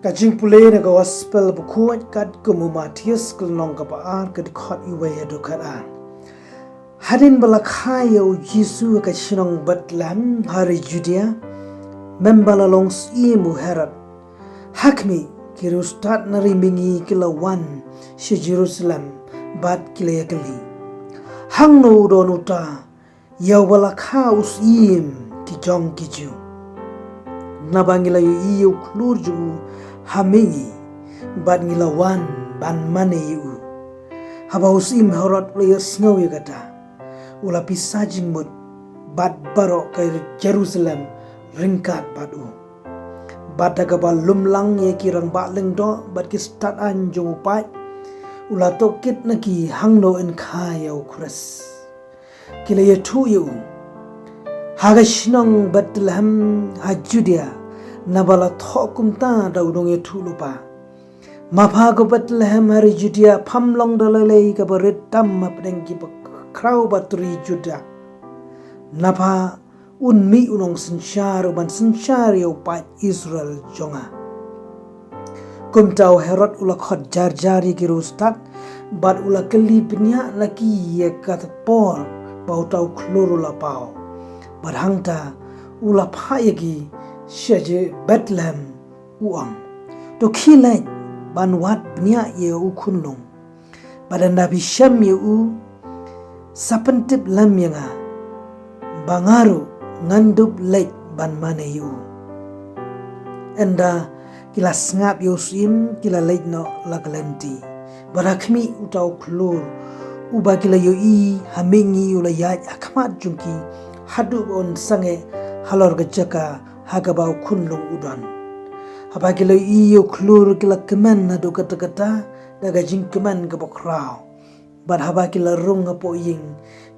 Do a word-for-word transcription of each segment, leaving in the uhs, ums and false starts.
Ka jingpule na ka Gospel bakhuid katkum u Mathaios, ka lynnong kaba ar, ka dkhot uwei haduh khatar. Hadien ba la kha ïa u Jisu ha ka shnong Bethlehem ha ri Judia, mynba la long syiem u Herod, ha khmih, ki riewstad na ri mihngi ki la wan sha Jerusalem bad ki la ïakylli, "Hangno u don uta ïa uba la kha u syiem ki jong ki Jiw? Naba ngi la ïohi ïa u khlur jong u ha mihngi, bad ngi la wan ban mane ïa u." Haba u syiem Herod u la ïohsngew ïa kata, u la pisa jingmut, bad baroh ka Jerusalem ryngkat bad u. Bad da kaba lum lang ïa ki rangbah lyngdoh bad ki stad aiñ jong u paid, u la tohkit na ki hangno yn kha ïa u Khrist. Ki la ïathuh ïa u, "Ha ka shnong Bethlehem ha Judia, naba la thoh kumta da u nongïathuhlypa: Mapha ko Bethlehem ha ri Judia, pham long da lei lei kaba rit tam hapdeng ki bakhraw batri Juda. Naba un mih u nongsynshar uban synshar ïa u paid Israel jong nga." Kumta u Herod u la khot jar jar ïa ki riewstad, bad u la kylli bniah na ki ïa kata ka por ba uta u khlur u la paw. Bad hangta u la phah ïa ki sha Bethlehem, u ong, "To khie leit ban wad bniah ïa u khunlung. Bad ynda phi shem ïa u, sa pyntip lem ïa nga, ba nga ruh ngan dup leit ban mane ïa u." Ynda ki la sngap ïa u syiem, ki la leit noh la ka lynti. Bad ha khmih, uta u khlur uba ki la ïohi ha mihngi u la ïaid ha khmat jong ki, haduh ba un sangeh halor ka jaka ha kaba u khunlung u don. Haba ki la ïohi ïa u khlur, ki la kmen haduh katta katta da ka jingkmen kaba khraw. Bad haba ki la rung hapoh ïing,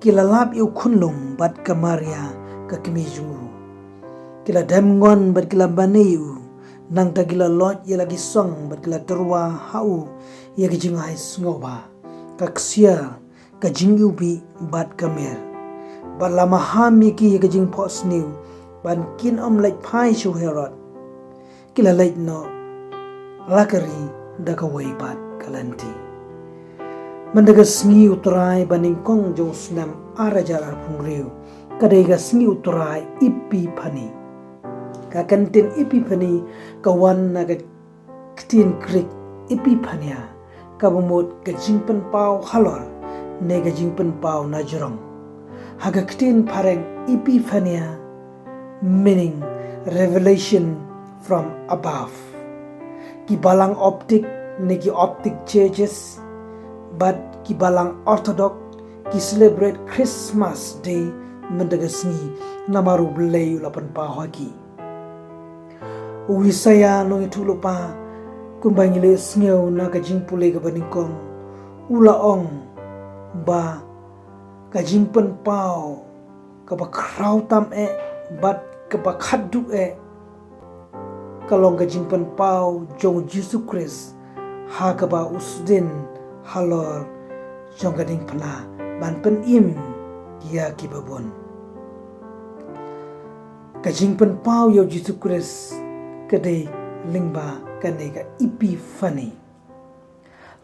ki la lap ïa u khunlung bad ka Maria ka kmie jong u. Ki la dem ngon bad ki la mane ïa u. Nangta ki la loit ïa la ki song bad ki la tyrwa ha u ïa ka jingai sngewbha, ka ksiar, ka jingiwbih bad ka mir. Bad la maham ïa ki ïa ka jingphohsniew ban kin ym leit phai sha u Herod, ki la leit noh la ka ri da kawei pat ka lynti. Mynta ka sngi U Trai ba nyngkong jong u snem ar hajar arphew hynriew, ka dei ka sngi U Trai Epiphany. Ka kyntien Epiphany ka wan na ka ktien Greek Epiphania, kaba mut ka jingpynpaw halor ne ka jingpynpaw na jrong. Ha ka ktien phareng Epiphania, meaning revelation from above. Ki balang Coptic ne ki Coptic churches bad ki balang Orthodox ki celebrate Christmas Day mynta ka sngi, namar U Blei u la pynpaw ha ki. U Isaïah nongïathuhlypa, kumba ngi la ïohsngew na ka jingpule kaba nyngkong, u la ong ba ka jingpynpaw kaba khraw tam eh bad kaba khatduh eh ka long ka jingpynpaw jong U Jisu Khrist, ha kaba u sdien halor jong ka diengphna ban pynim ïa kiba bun. Ka jingpynpaw ïa U Jisu Khrist ka dei lyngba kane ka Epiphany.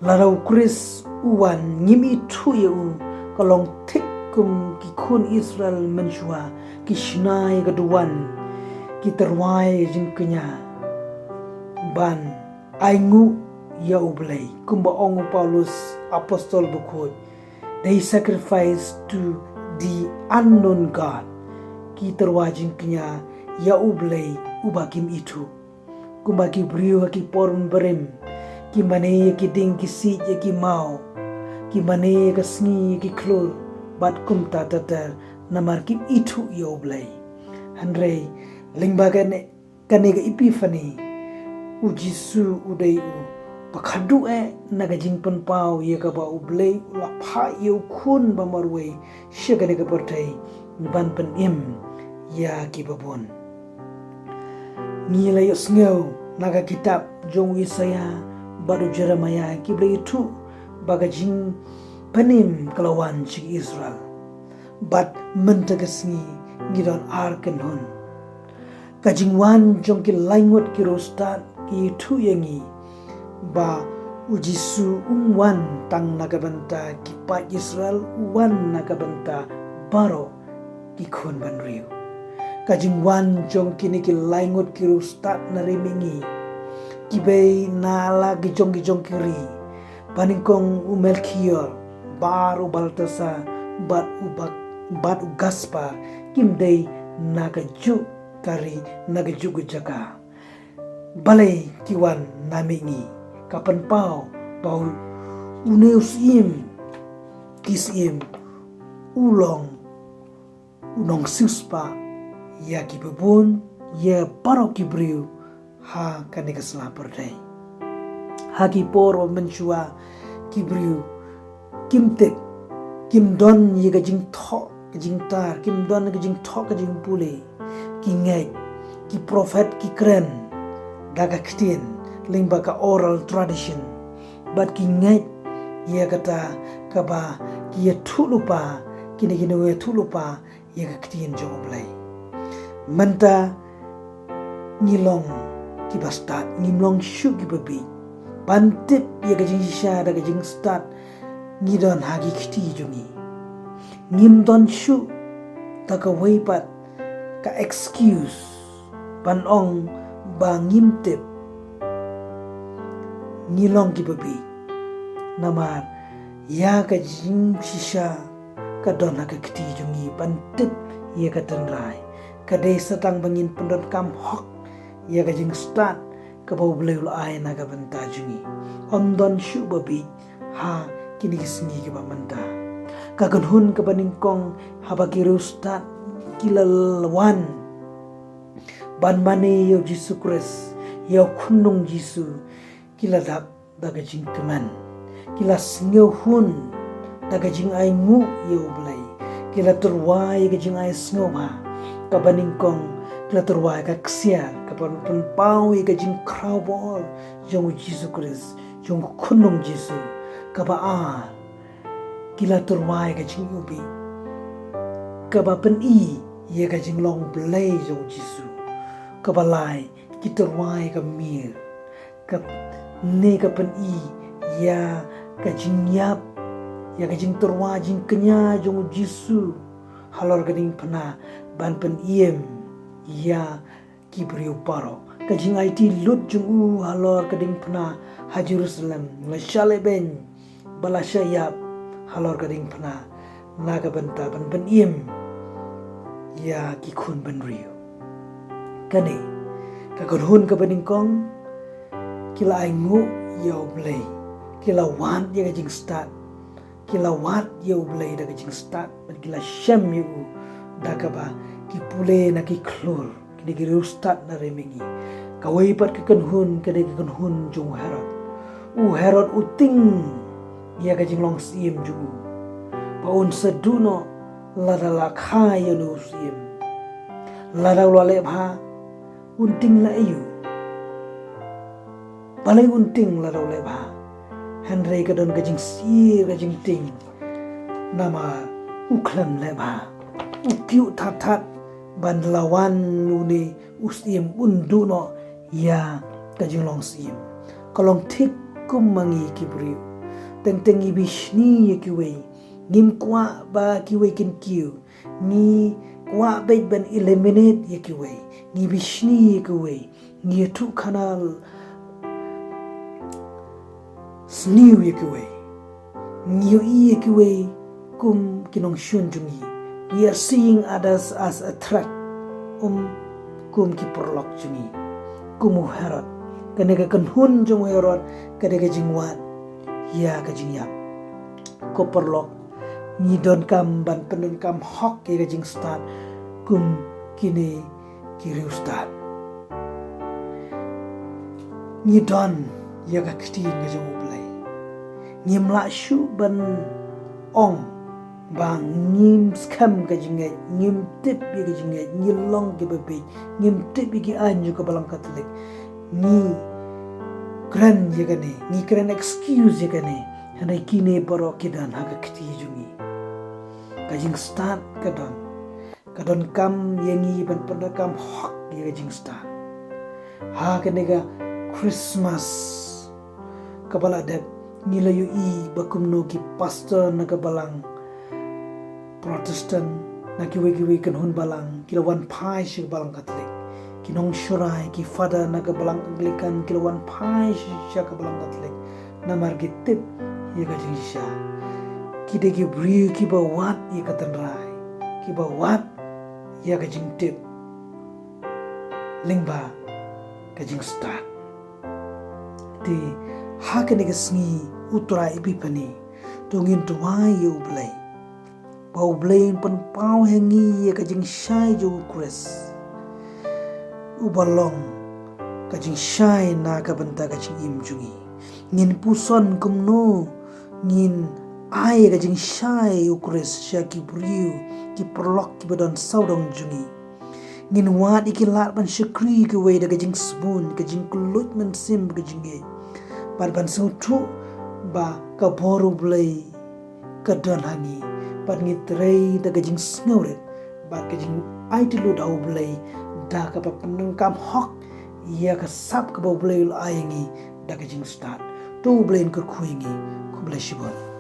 Lada U Khrist u wan, ngim ithuh ïa u, ka long thik kum ki khun Israel mynshuwa, ki shna ïa ka duwan, ki tyrwa ïa ka jingkñia ban ainguh ïa U Blei, kumba ong u Paulus, apostol bakhuid, "They sacrifice to the unknown God." Ki tyrwa jingkñia ïa U Blei uba kim ithuh. Kumba ki briew ha ki por barim, ki mane ïa ki dieng ki siej ïa ki maw, ki mane ïa ka sngi ïa ki khlur, bad kumta ter ter, namar kim ithuh ïa U Blei. Hynrei lyngba kane, kane ka Epiphany, U Jisu u dei uba khatduh eh na ka jingpynpaw ïa kaba U Blei u la phah ïa U Khun ba marwei sha kane ka pyrthei ban pynim ïa kiba bun. Ngi la ïohsngew na ka kitab jong u Isaïah bad u Jeremiah kiba la ïathuh ba ka jingpynim ka la wan sha ki Israel. Bad mynta ka sngi ngi don ar kynhun. Ka jingwan jong ki laingut ki riewstad ki ïathuh ïa ngi ba u Jisu um wan tang na ka bynta ki paid Israel, u wan na ka bynta baroh ki khun bynriew. Ka jingwan jong kine ki lai ngut ki riewstad na ri mihngi, ki bei na la ki jong ki jong ki ri, ba nyngkong u Melkior, ba ar u Baltasar, bad u Bak-, bad u Gaspar, kim dei na kajuh ka ri, na kajuh ka jaka. Balei ki wan na mihngi? Ka pynpaw ba u, une u syiem ki syiem u long u nongsiewspah ïa kiba bun, ïa baroh ki briew ha kane ka sla pyrthei. Ha ki por ba mynshuwa ki briew kim tip, kim don ïa ka jingthoh ka jingtar, kim don ka jingthoh ka jingpule. Ki ngeit, ki prophet ki kren da ka ktien lyngba ka oral tradition. Bad ki ngeit ïa kata kaba ki ïathuhlypa, kine kine ïathuhlypa ïa ka ktien jong U Blei. Mynta ngi long kiba stad, ngim long shuh kiba bieit ban tip ïa ka jingshisha da ka jingstad ngi don ha ki kti jong ngi. Ngim don shuh da kawei pat ka excuse ban ong ba ngim tip. Ngi long kiba bieit. Namar ïa ka jingshisha ka don ha ka kti jong ngi ban tip ïa ka tynrai. Ka dei sa tang ba ngin pyndonkam hok ïa ka jingstad kaba U Blei u la ai na ka bynta jong ngi. Ym don shuh ba bieit ha kine ki sngi kiba mynta. Ka kynhun kaba nyngkong haba ki riewstad ki la wan ban mane ïa U Jisu Khrist, ïa u khunlung Jisu, ki la dap da ka jingkmen. Ki la sngewhun da ka jingainguh ïa U Blei. Ki la tyrwa ïa ka jingai sngewbha kaba nyngkong, ki la tyrwa ïa ka ksiar kaba pynpaw ïa ka jingkhraw bor jong U Jisu Khrist, jong u khunlung Jisu. Kaba ar, ki la tyrwa ïa ka jingïohi kaba pyni ïa ka jinglong Blei jong U Jisu. Kaba lai, ki tyrwa ïa ka mir. Kane ka pyni ïa ka jingïap, ïa ka jingtyrwa jingkñia jong U Jisu halor ka diengphna ban pynim ïa ki briew baroh. Ka jingaiti lut jong u halor ka diengphna ha Jerusalem la shah lehbeiñ bad la shah ïap halor ka diengphna na ka bynta ban pynim ïa ki khun bynriew. Kane ka kynhun kaba nyngkong ki la ainguh ïa U Blei, ki la wad ïa ka jingstad, ki la wad ïa U Blei da ka jingstad bad ki la shem ïa u da kaba ki pule na ki khlur. Kine ki riewstad na ri mihngi. Kawei pat ka kynhun, kane ka kynhun jong u Herod. U Herod u tieng ïa ka jinglong syiem jong u ba un sa duh noh lada la kha ïa une u syiem. Lada u la leh bha, un tieng la ïa u. Balei un tieng lada u leh bha? Hynrei ka don ka jingsier ka jingtieng. Namar u khlem leh bha. U kiew that that ban la wan une u syiem un duh noh ïa ka jinglong syiem. Ka long thik kum ma ngi ki briew. Teng teng ngi bishni ïa kiwei. Ngim kwah ba kiwei kin kiew. Ngi kwah beit ban eliminate ïa kiwei. Ngi bishni ïa kiwei. Ngi ïathuh khana sniew ïa kiwei. Ngi ïohi ïa kiwei kum ki nongshun jong ngi. We are seeing others as a threat. Um, kum ki paralok jong ngi. Kum u Herod. Kane ka kynhun jong u Herod, kane ka jingwad ïa ka jingïap. Ko paralok, ngi donkam ban pyndonkam hok ïa ka jingstad kum kine ki riewstad. Ngi don ïa ka ktien ka jong U Blei. Ngim lah shuh ban ong ba ngim skhem ka jingngeit, ngim tip ïa ka jingngeit, ngi long kiba bieit, ngim tip ïa ki aiñ jong ka Balang Katholik. Ngi kren ïa kane, ngi kren excuse ïa kane. Hynrei kine baroh ki don ha ka kti jong ngi. Ka jingstad ka don. Ka donkam ïa ngi ban pyndonkam hok ïa ka jingstad. Ha kane ka Christmas kaba la dep, ngi la ïohi ba kumno ki pastor na ka balang Protestant, na kiwei kiwei kynhun balang, ki la wan phai sha ka balang Katholik. Ki nongshorai, ki father na ka balang Anglican, ki la wan phai sha ka balang Katholik. Namar ki tip ïa ka jingshisha. Ki dei ki briew kiba wad ïa ka tynrai, kiba wad ïa ka jingtip lyngba ka jingstad. Te ha kane ka sngi U Trai Epiphany, to ngin duwai ïa U Blei ba U Blei un pynpaw ha ngi ïa ka jingshai jong U Khrist, uba long ka jingshai na ka bynta ka jingim jong ngi. Ngin puson kumno ngin ai ka jingshai U Khrist sha ki briew, ki paralok kiba don sawdong jong ngi. Ngin wad ïa ki lad ban shakri kiwei da ka jingsbun, ka jingkylluid mynsiem, ka jingngeit, bad ban sngewthuh ba ka bor U Blei ka don ha ngi, bad ngi trei da ka jingsngewrit bad ka jingaiti lut ha U Blei, da kaba pyndonkam hok ïa ka sap kaba U Blei u la ai ïa ngi da ka jingstad. To U Blei un kyrkhu ïa ngi. Khublei shibun.